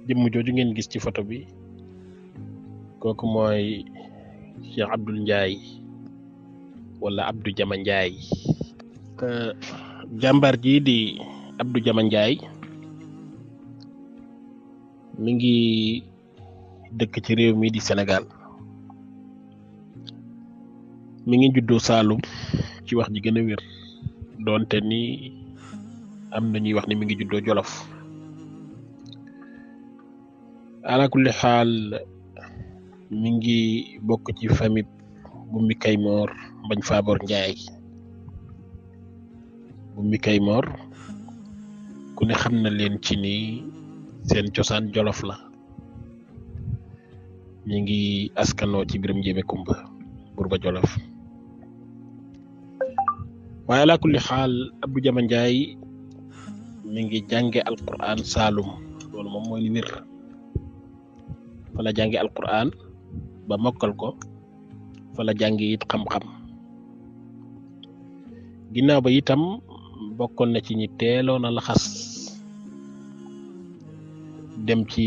jëmm jooju ngeen gis ci photo bi kooku mooy Cheikh Abdoul Ndiaye wala Abdou Jama Ndiaye jàmbaar ji di Abdou Jama Ndiaye mi ngi dëkk ci réew mi di Sénégal mi ngi juddoo Saalum ci wax ji gën a wér doonte ni am na ñuy wax ni mi ngi juddoo Jolof ala kulli xaal mi ngi bokk ci famille bu mi Kaymoor Mbañ Faaboor Njaay bu mi Kaymoor ku ne xam na leen ci ni seen cosaan Jolof la ñi ngi askanoo ci Biram Njéeme Kumba Burba Jolof waaye ala kulli xaal Abdou Jama Ndiaye mi ngi jànge alquran Saalum loolu moom mooy li wér fa la jànge alquran ba mokkal ko fa la jànge it xam-xam ginnaaw ba itam bokkoon na ci ñi teeloon a laxas dem ci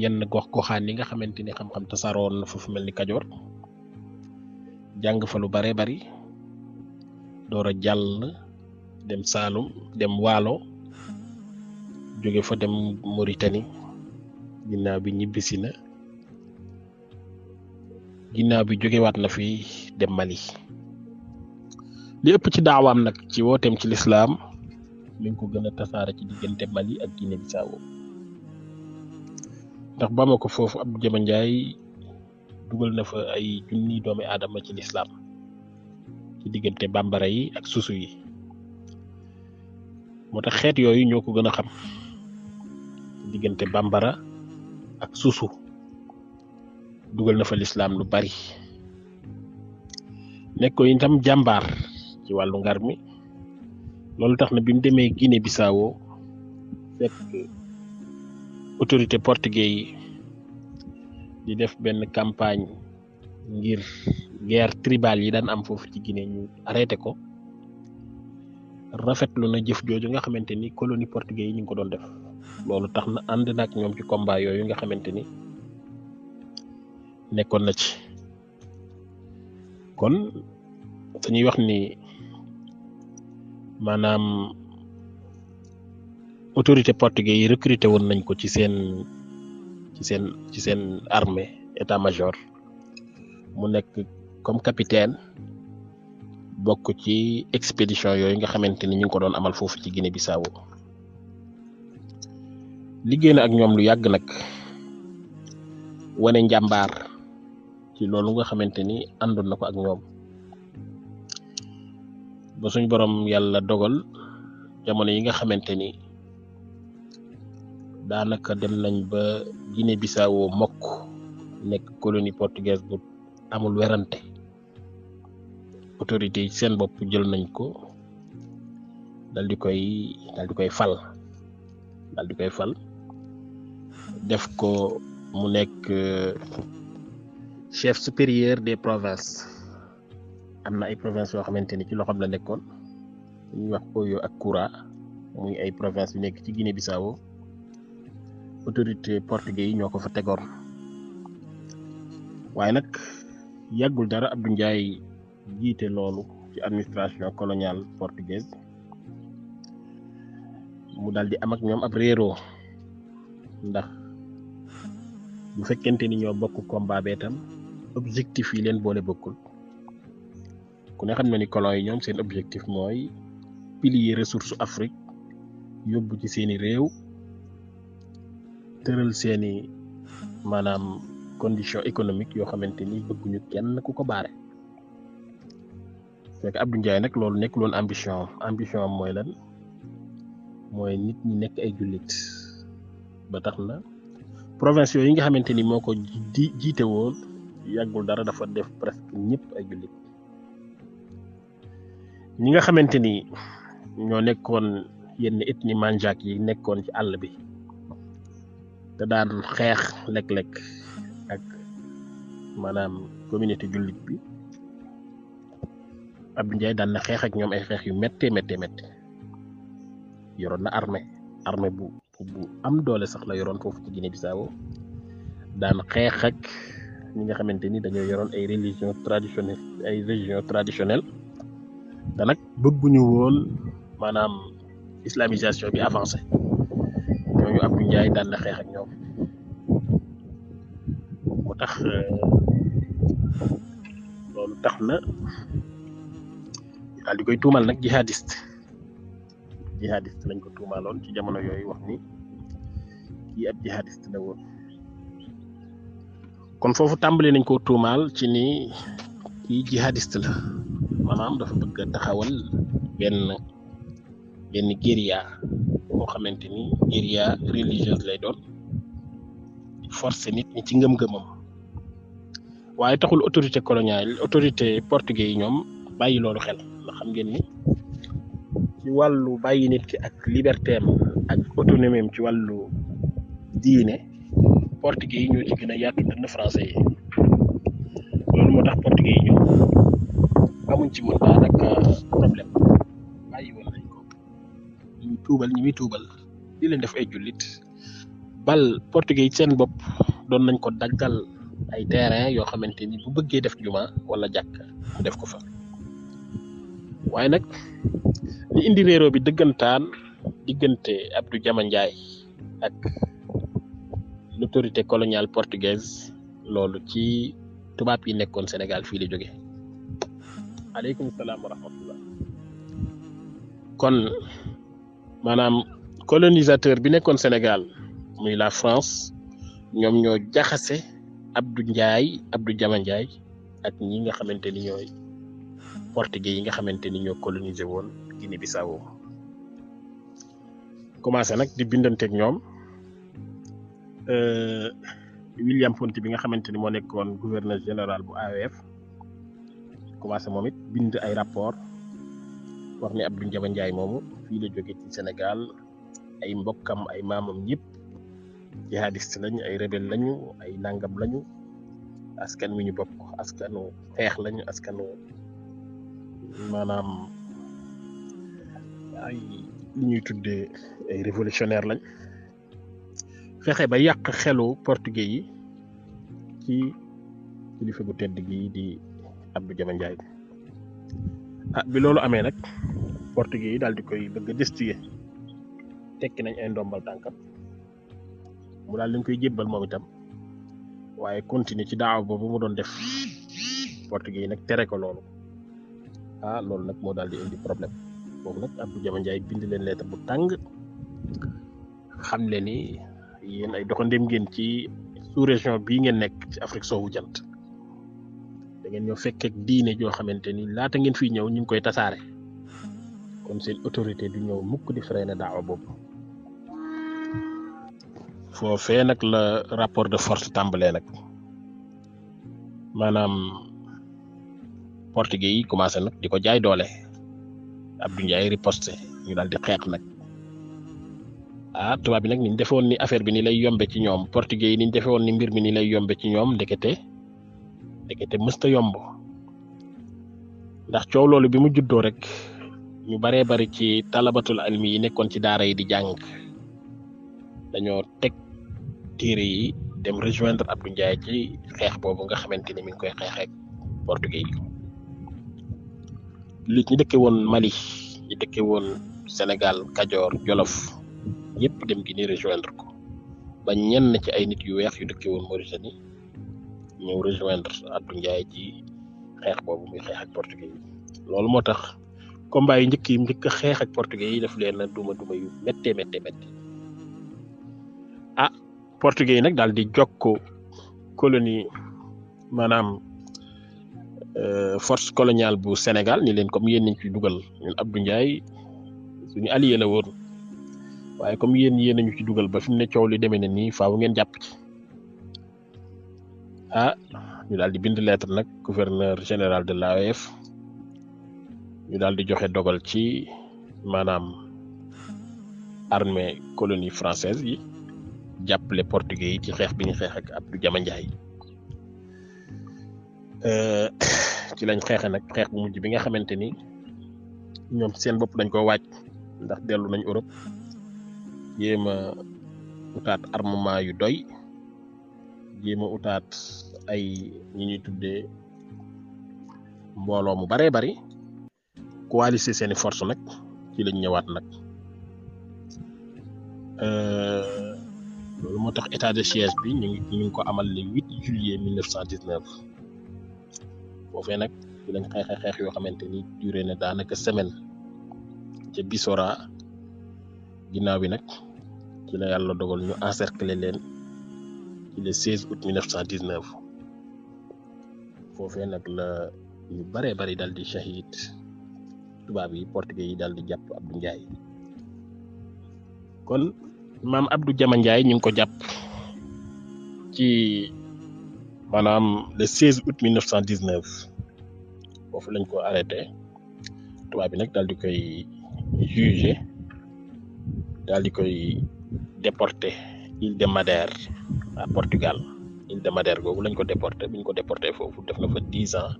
yenn gox-goxaan yi nga xamante ni xam-xam tasaaroon na foofu mel ni Kajoor jàng fa lu bare bari door a jàll dem Saalum dem Waalo jóge fa dem Mauritanie ginnaaw bi ñibbisi na ginnaaw bi jógewaat na fi dem Mali li ëpp ci daawaam nag ci wooteem ci lislaam mi ngi ko gën a tasaare ci diggante Mali ak Guinée Bissau ndax ba ma ko foofu Abdou Jama Ndiaye dugal na fa ay junni doomi aadama ci lislaam ci diggante bambara yi ak susu yi moo tax xeet yooyu ñoo ko gën a xam diggante bambara ak susu dugal na fa lislaam lu bari nekk ko itam jàmbaar ci wàllu ngar mi loolu tax na bi mu demee Guinée Bissau fekk autorité portugais yi di def benn campagne ngir guerre tribale yi daan am foofu ci Guinée ñu arrêté ko rafetlu na jëf jooju nga xamante ni colonie portugais yi ñu ngi ko doon def loolu tax na ànd na ak ñoom ci combat yooyu nga xamante ni nekkoon na ci kon dañuy wax ni maanaam autorité portugais yi recruté woon nañ ko ci seen armée état-major mu nekk comme capitaine bokk ci expédition yooyu nga xamante ni ñu ngi ko doon amal foofu ci Guinée Bissau liggéey na ak ñoom lu yàgg nag wane njàmbaar ci loolu nga xamante ni àndoon na ko ak ñoom ba suñ borom yàlla dogal jamono yi nga xamante ni daanaka dem nañ ba Guinée Bissau mokk nekk colonie portugaise bu amul werante autorité yi seen bopp jël nañ ko dal di koy fal def ko mu nekk chef supérieur des provinces am na ay provinces yoo xamante ni ci loxoom la nekkoon ñuy wax Oyo ak Koura muy ay provinces yu nekk ci Guinée Bissau autorité portugais yi ñoo ko fa tegoon waaye nag yàggul dara Abdou Ndiaye jiite loolu ci administration coloniale portugaise mu daal di am ak ñoom ab réeroo ndax bu fekkente ni ñoo bokk combat bee tam objectif yi leen boole bokkul ku ne xam na ni colon yi ñoom seen objectif mooy piller ressource Afrique yóbbu ci seeni réew tëral seeni maanaam condition économique yoo xamante ni bëgguñu kenn ku ko baare fekk Abdou Ndiaye nag loolu nekkul woon ambition am mooy lan mooy nit ñi nekk ay jullit ba tax na province yooyu nga xamante ni moo ko jiite woon yàggul dara dafa def presque ñëpp ay jullit ñi nga xamante ni ñoo nekkoon yenn ethnie manjaak yi nekkoon ci àll bi te daan xeex lekk-lekk ak maanaam communauté jullit bi Abdou Ndiaye daan na xeex ak ñoom ay xeex yu méttee yoroon na armée bu bu am doole sax la yoroon foofu ci Guinée Bissau daan xeex ak ñi nga xamante ni dañoo yoroon ay religion traditionnelle te nag bëgguñu woon maanaam islamisation bi avancé ñooñu Abdou Ndiaye daan na xeex ak ñoom moo tax loolu tax na daal di koy tuumal nag jihadiste lañ ko tuumaloon ci jamono yooyu wax ni kii ab jihadiste la woon kon foofu tàmbali nañ koo tuumaal ci ni kii jihadiste la maanaam dafa bëgg a taxawal benn guérilla boo xamante ni guérilla religieuse lay doon forcer nit ñi ci ngëm-ngëmam waaye taxul autorité portugais yi ñoom bàyyi loolu xel ndax xam ngeen ni ci wàllu bàyyi nit ki ak liberté am ak autonomie am ci wàllu diine portugais yi ñoo ci gën a yaatu dënn français yi loolu moo tax portugais yi ñoom amuñ ci woon daanaka problème bàyyi woon nañ ko ñi muy tuubal di leen def ay jullit bal portugais yi seen bopp doon nañ ko daggal ay terrain yoo xamante ni bu bëggee def juma wala jàkk mu def ko fa waaye nag li indi réeroo bi dëggantaan diggante Abdou Jama Ndiaye ak l'autorité coloniale portugaise loolu ci tubaab yi nekkoon Sénégal fii la jóge aleykum salaam wa rahmatullah kon maanaam colonisateur bi nekkoon Sénégal muy la France ñoom ñoo jaxase Abdou Jama Ndiaye ak ñi nga xamante ni ñooy portugais yi nga xamante ni ñoo colonisé woon Guinée Bissau commencé nag di bindanteeg ñoom William Ponty bi nga xamante ni moo nekkoon gouverneur général bu AOF commencé moom it bind ay rapport wax ni Abdou Jama Ndiaye moomu fii la jóge ci Sénégal ay mbokkam ay maamam ñëpp jihadiste lañu ay rebelle lañu ay nangam lañu askan wi ñu bokk askanu xeex lañu askanu maanaam ay li ñuy tuddee ay révolutionnaire lañ fexe ba yàq xelu portugais yi ci kilifa gu tedd gi di Abdou Jama Ndiaye bi loolu amee nag portugais yi daal di koy bëgg a destituer tekki nañ ay ndombal tànkam mu daal lañ koy jébbal moom itam waaye continuer ci daaw boobu mu doon def portugais yi nag tere ko loolu loolu nag moo daal di indi problème boobu nag Abdou Jama Ndiaye bind leen lettre bu tàng xam le ni yéen ay doxandéem ngeen ci sous région bii ngeen nekk ci Afrique soowu jant da ngeen ñoo fekk ak diine joo xamante ni laata ngeen fiy ñëw ñu ngi koy tasaare kon seen autorité du ñëw mukk di freiner daawa boobu foofee nag la rapport de force tàmbalee nag maanaam portugais yi commencé nag di ko jaay doole Abdou Ndiaye riposté ñu daal di xeex nag tubaab bi nag niñ defewoon ni affaire bi ni lay yombe ci ñoom portugais yi niñ defewoon ni mbir mi ni lay yombe ci ñoom ndekete mësta yomb ndax coow loolu bi mu juddoo rek ñu baree bari ci talabatul almi yi nekkoon ci daara yi di jàng dañoo teg téere yi dem rejoindre Abdou Ndiaye ci xeex boobu nga xamante ni mi ngi koy xeexee ak portugais yi li ñi dëkke woon Mali ñi dëkke woon Sénégal Kajoor Jolof yëpp dem gi ni rejoindre ko ba ñenn ci ay nit yu weex yu dëkke woon Mauritanie ñëw rejoindre Abdou Ndiaye ci xeex boobu muy xeex ak portugais yi loolu moo tax combat yi njëkk a xeex ak portugais yi daf leen a duma yu méttee portugais yi nag daal di jokko colonie maanaam force coloniale bu Sénégal ni leen comme yéen nañ ci dugal ñun Abdou Ndiaye suñu allié la woon waaye comme yéen nañu ci dugal ba fi mu ne coow li demee ne nii faaw ngeen jàpp ci ñu daal di bind lettre nag gouverneur général de l'AOF ñu daal di joxe dogal ci maanaam armée colonie française yi jàppale portugais yi ci xeex bi ñu xeex ak Abdou Jama Ndiaye ci lañ xeexe nag xeex bu mujj bi nga xamante ni ñoom seen bopp dañ ko waaj ndax dellu nañ Europe yéema utaat armement yu doy jéem a utaat ay ñi ñuy tuddee mbooloo mu baree bari coaliser seeni force nag ci lañ ñëwaat nag loolu moo tax état de siège bi ñu ngi ko amal le 8 juillet 1919 foofee nag ci lañ xeex yoo xamante ni duré na daanaka semaine ca Bissora ginnaaw bi nag ci la yàlla dogal ñu encercler leen ci le 16 août 1919 foofee nag la ñu baree bari dal di shahid tubaab yi portugais yi dal di jàpp Abdou Ndiaye kon maam Abdou Jama Ndiaye ñu ngi ko jàpp ci maanaam le 16 août 1919 foofu lañ ko arrêté tubaab bi nag daal di koy jugé daal di koy déporté île de Madère à Portugal île de Madère googu lañ ko déporté bi ñu ko déporté foofu def na fa 10 ans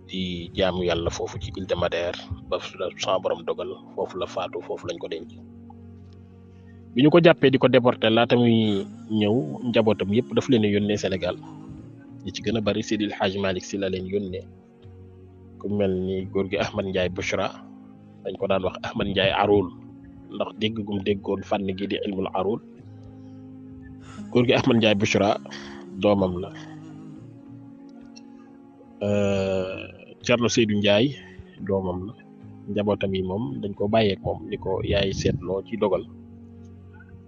di jaamu yàlla foofu ci île de Madère ba sa borom dogal foofu la faatu foofu lañ ko denc bi ñu ko jàppee di ko déporté laata muy ñëw njabootam yëpp daf leen a yónnee Sénégal ñi ci gën a bari Seydil Hadj Malick Sy la leen yónnee ku mel ni góor gi Ahmad Ndiaye Bouchra dañ ko daan wax Ahmad Ndiaye Arul ndax déggoon fànn gi di ilmul Arul góor gi Ahmad Ndiaye Bouchra doomam la Thierno Seydou Ndiaye doomam la njabootam yi moom dañ ko bàyyeek moom ni ko yaay seetloo ci dogal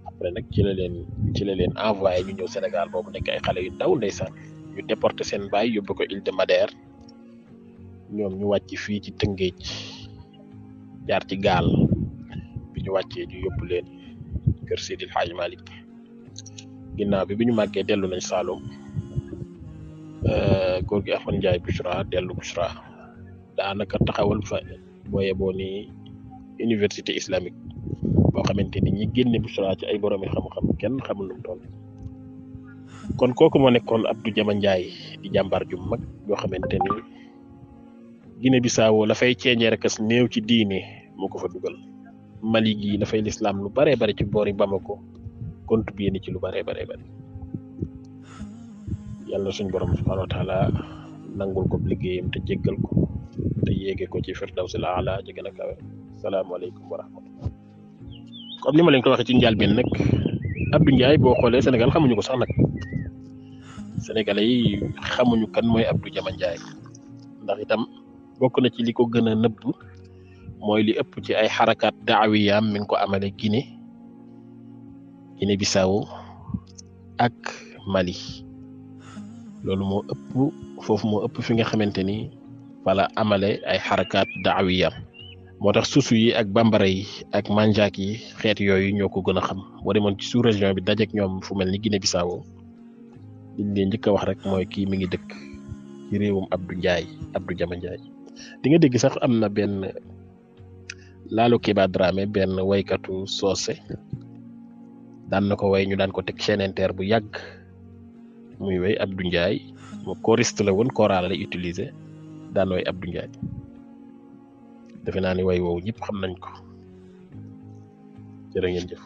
après nag ci la leen envoyé ñu ñëw Sénégal boobu nekk ay xale yu ndaw ndeysaan ñu déporté seen baay yóbbu ko île de Madère ñoom ñu wàcc fii ci Tëngéej jaar ci gaal bi ñu wàccee ñu yóbbu leen kër Seydil Hadj Malick ginnaaw bi ñu màggee dellu nañ Saloum góor gi Ahmad Ndiaye Bouchra dellu Bouchra daanaka taxawal fa booye boo ni université islamique boo xamante ni ñi génne Bouchra ci ay boroomi xam-xam kenn xamul nu mu toll kon kooku moo nekkoon Abdou Jama Ndiaye di jàmbaar ju mag yoo xamante ni Guinée Bissau la fay ceeñeer ak néew ci diine moo ko fa dugal Mali gi la fay lislaam lu baree bari ci boori Bamako contribué ni ci lu baree bari yàlla suñ borom subhanahu wa taala nangul ko liggéeyam te jéggal ko te yéege ko ci firdawsil aala ci gën a kawe salaamaaleykum wa rahmatullah comme ni ma leen ko waxee ci njëlbéen nag Abdou Ndiaye boo xoolee Sénégal xamuñu ko sax nag sénégalais yi xamuñu kan mooy Abdou Jama Ndiaye ndax itam bokk na ci li ko gën a nëbb mooy li ëpp ci ay xarakaat daawiyaam mi ngi ko amale Guinée Bissau ak Mali loolu moo ëpp foofu moo ëpp fi nga xamante ni wala amale ay xarakaat daawiyam moo tax susu yi ak bambara yi ak manjaak yi xeet yooyu ñoo ko gën a xam boo demoon ci sous région bi dajeek ñoom fu mel ni Guinée Bissau liñ leen njëkk a wax rek mooy kii mi ngi dëkk ci réewum Abdou Jama Ndiaye di nga dégg sax am na benn Lalo Kéba Dramé benn waykatu soose daan na ko way ñu daan ko teg chaîne inter bu yàgg muy way Abdou Ndiaye mo choriste la woon choral lay utiliser daan way Abdou Ndiaye defe naa ni way woowu ñëpp xam nañ ko jërë ngeen jëf